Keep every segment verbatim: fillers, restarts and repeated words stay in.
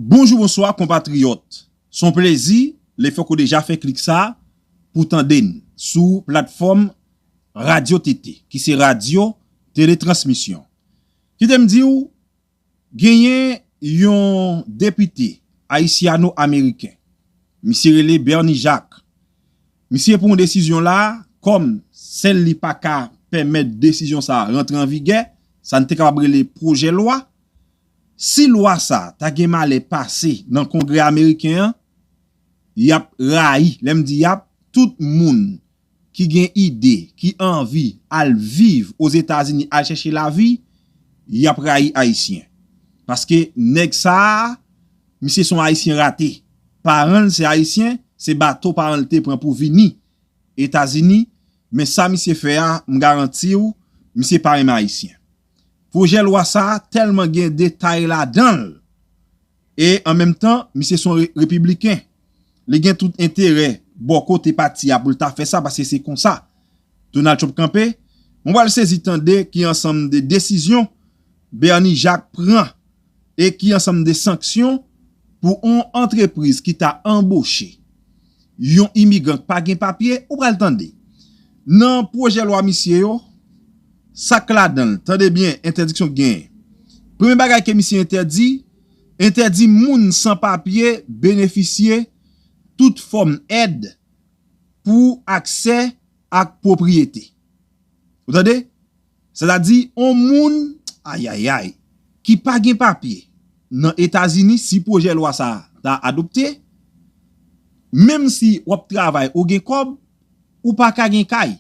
Bonjou, bonswa, konpatriyòt. Se yon plezi, lefètke w deja fè klik sa pou tande n sou platfòm Radyo T T, ki se Radyo Teletransmisyon. Kite m di w, genyen yon depite ayisyano-ameriken. Misye rele Bernie Jacques. Misye pran yon desizyon la, kòm sèl li pa ka pèmèt desizyon sa a rantre an vigè, sa n te kapab rele pwojè lwa. Si lwa sa a ta gen malè pase nan Kongrè ameriken an, y ap rayi, lè m di y ap, tout moun ki gen ide, ki anvi al viv Ozetazini, al chèche lavi, y ap rayi Ayisyen. Paske nèg sa a, misye se yon Ayisyen rate. Paran l se Ayisyen, se bato paran l te pran pou vini Etazini, men sa misye fè a, m garanti w, misye pa renmen Ayisyen. Pwojè lwa sa a tèlman gen detay ladan l, e an menm tan, misye se yon re-, repibliken. Li gen tout enterè bò kote pati a pou l ta fè sa, paske se konsa Donald Trump kanpe. Mwen pral sezi tande ki ansanm de desizyon Bernie Jacques pran e ki ansanm de sanksyon pou yon antrepriz ki ta anboche yon imigran k pa gen papye, ou pral tande. Nan pwojè lwa misye yo, sa k ladan l, tande byen, entèdiksyon k genyen. Premye bagay ke misye entèdi, entèdi moun san papye benefisye tout fòm èd pou aksè ak pwopriyete. Ou tande? Sètadi, yon moun, ayayay, ki pa gen papye nan Etazini, si pwojè lwa sa a ta adopte, menm si w ap travay, ou gen kòb, ou pa ka gen kay.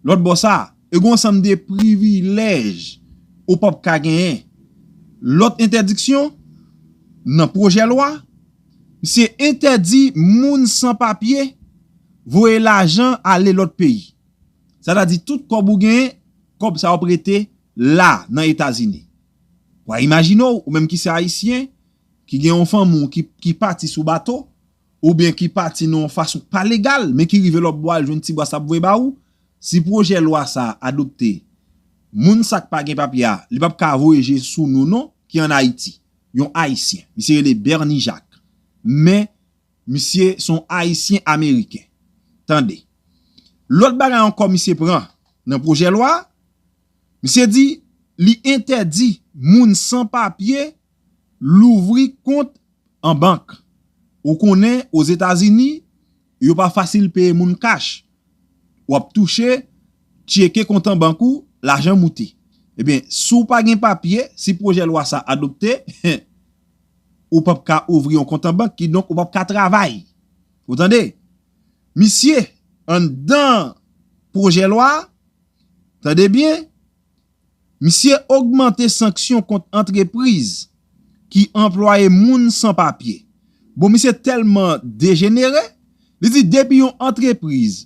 Lòt bò sa a, e gen yon ansanm de privilèj ou p ap ka genyen. Lòt entèdiksyon, nan pwojè lwa, se entèdi moun san papye voye lajan ale lòt peyi. Sètadi, tout kòb ou genyen, kòb sa yo ap rete la nan Etazini. W a imajine w, ou menm ki se Ayisyen, ki gen yon fanmi w ki, ki pati sou bato, oubyen ki pati nan yon fason k pa legal, men ki rive lòt bò a, l jwenn ti bras l ap voye ba ou, si pwojè lwa sa a adopte, moun sa k pa gen papye a, li p ap ka voye je sou nou non, ki ann Ayiti, yon Ayisyen. Misye rele Bernie Jacques. Men, misye se yon Ayisyen Ameriken. Tande. Lòt bagay ankò misye pran nan pwojè lwa, misye di li entèdi moun san papye louvri kont an bank. Ou konnen, Ozetazini, yo pa fasil peye moun kach. W ap touche, tcheke kont an bank ou, lajan moute. Ebyen, si w pa gen papye, si pwojè lwa sa adopte, ou p ap ka ouvri yon kont an bank, kidonk ou p ap ka travay. Ou tande? Misye, anndan pwojè lwa a, tande byen, misye ogmante sanksyon kont antrepriz ki anplwaye moun san papye. Bon, misye tèlman dejenere, li di depi yon antrepriz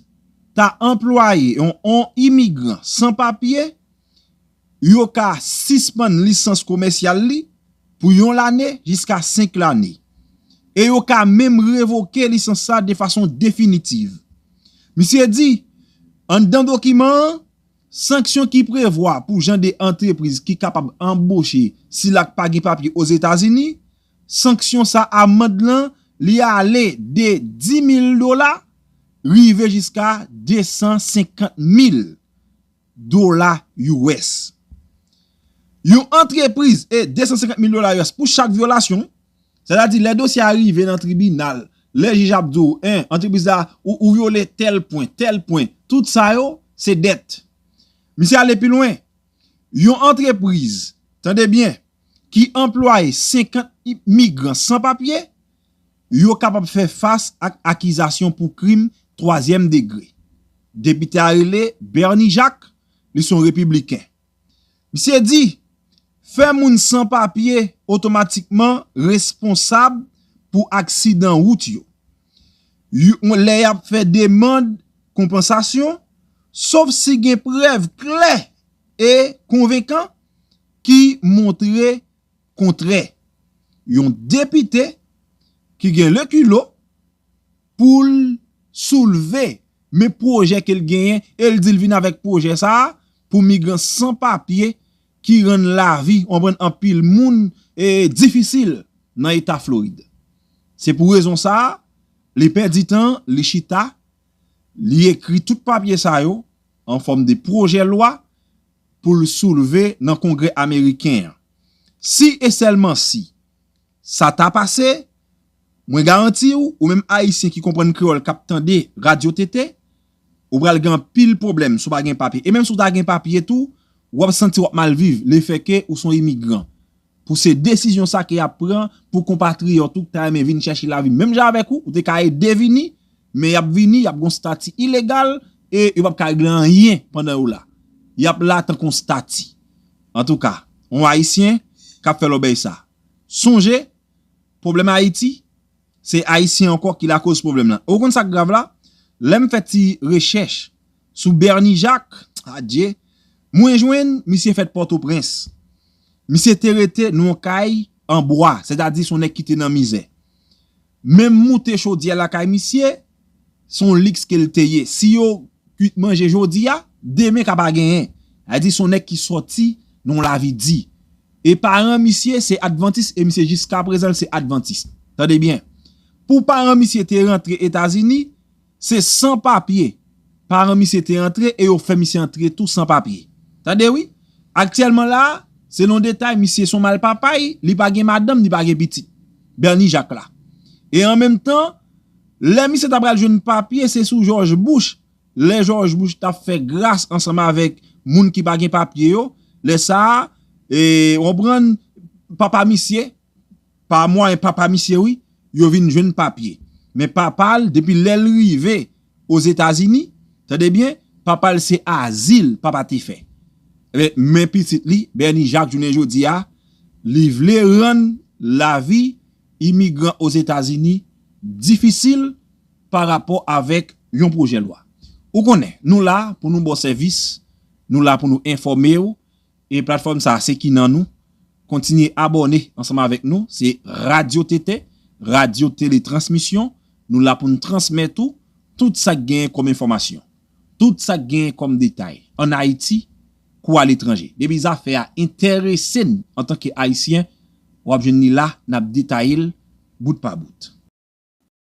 ta anplwaye yon, yon imigran san papye, yo ka sispann lisans komèsyal li pou yon lane jiska senk lane. E yo ka menm revoke lisans sa de fason definitiv. Misye di, anndan dokiman an, sanksyon ki prevwa pou jan de antrepriz ki kapab anboche sila k pa gen papye Ozetazini, sanksyon sa, amann lan, li ale de dis mil dola rive jiska de san senkant mil dola U S. Yon antrepriz, e de san senkant mil dola U S pou chak vyolasyon, sètadi lè dosye a rive nan tribinal, lè jij ap di w, en, antrepriz la, ou, ou vyole tèl pwen, tèl pwen, tout sa yo, se dèt. Misye ale pi lwen. Yon antrepriz, tande byen, ki anplwaye senkant imigran san papye, yo kapab fè fas ak akizasyon pou krim twazyèm degre. Depite a rele Bernie Jacques, li se yon repibliken. Misye di, fè moun san papye otomatikman responsab pou aksidan wout yo. Yo, lè y ap fè demann konpansasyon, sof si gen prèv klè e konvenkan ki montre kontrè. Yon depite ki gen lekilo pou l soulve men pwojè ke l genyen e l di l vin avèk pwojè sa a pou migran san papye ki rann lavi, w konprann, anpil moun, e, difisil nan eta Florid. Se pou rezon sa a, li pèdi tan, li chita, li ekri tout papye sa yo an fòm de pwojè lwa pou l soulve nan Kongrè ameriken an. Si e sèlman si sa ta pase, mwen garanti w, ou menm Ayisyen ki konprann kreyòl k ap tande Radyo T T, ou pral gen anpil pwoblèm si w pa gen papye. E menm si w ta gen papye tou, w ap santi w ap mal viv lefèke ou se yon imigran. Pou se desizyon sa ke y ap pran pou konpatriyòt ou ki ta renmen vin chèche lavi menm jan avèk ou, ou te ka ede vini, men y ap vini, y ap gen yon stati ilegal e yo p ap ka regle anyen pandan yo la. Y ap la tankou yon stati. Antouka, yon Ayisyen k ap fè lòbèy sa. Sonje, pwoblèm Ayiti, se Ayisyen ankò ki lakoz pwoblèm lan. Ou konn sa k grav la? Lè m fè ti rechèch sou Bernie Jacques, adye, mwen jwenn misye fèt Pòtoprens. Misye te rete nan yon kay an bwa, sètadi se yon nèg ki te nan mizè. Menm moute chodyè lakay misye, se yon liks ke l te ye. Si yo kuit manje jodi a, demen ka pa genyen. Sa vle di se yon nèg ki sòti nan yon lavi di. E paran misye se advantis e misye jiska prezan l se advantis. Tande byen. Pou paran misye te rantre Etazini, se san papye. Paran misye te antre e yo fè misye antre tou san papye. Tande wi. Aktyèlman la, selon detay, misye se yon malpapay, li pa gen madanm, li pa gen pitit. Bernie Jacques la. E an menm tan, lè misye ta pral jwenn papye, se sou Jòj Bouch. Lè Jòj Bouch t ap fè gras ansanm avèk moun ki pa gen papye yo, lè sa a, e, w konprann, papa misye, pa mwayen papa misye wi, yo vin jwenn papye. Men papa l, depi lè l rive Ozetazini, tande byen, papa l se azil papa te fè. Ebyen, men pitit li, Bernie Jacques, jounen jodi a, li vle rann lavi imigran Ozetazini difisil pa rapò avèk yon pwojè lwa. Ou konnen, nou la pou nou ba w sèvis, nou la pou nou enfòme w, e platfòm sa a se ki nan nou. Kontinye abòne ansanm avèk nou, se Radyo T T, Radyo Tele Transmisyon. Nou la pou n transmèt ou tout sa k genyen kòm enfòmasyon, tout sa k genyen kòm detay ann Ayiti kou aletranje. Depi zafè a enterese n antanke Ayisyen, w ap jwenn li la, n ap detaye l bout pa bout.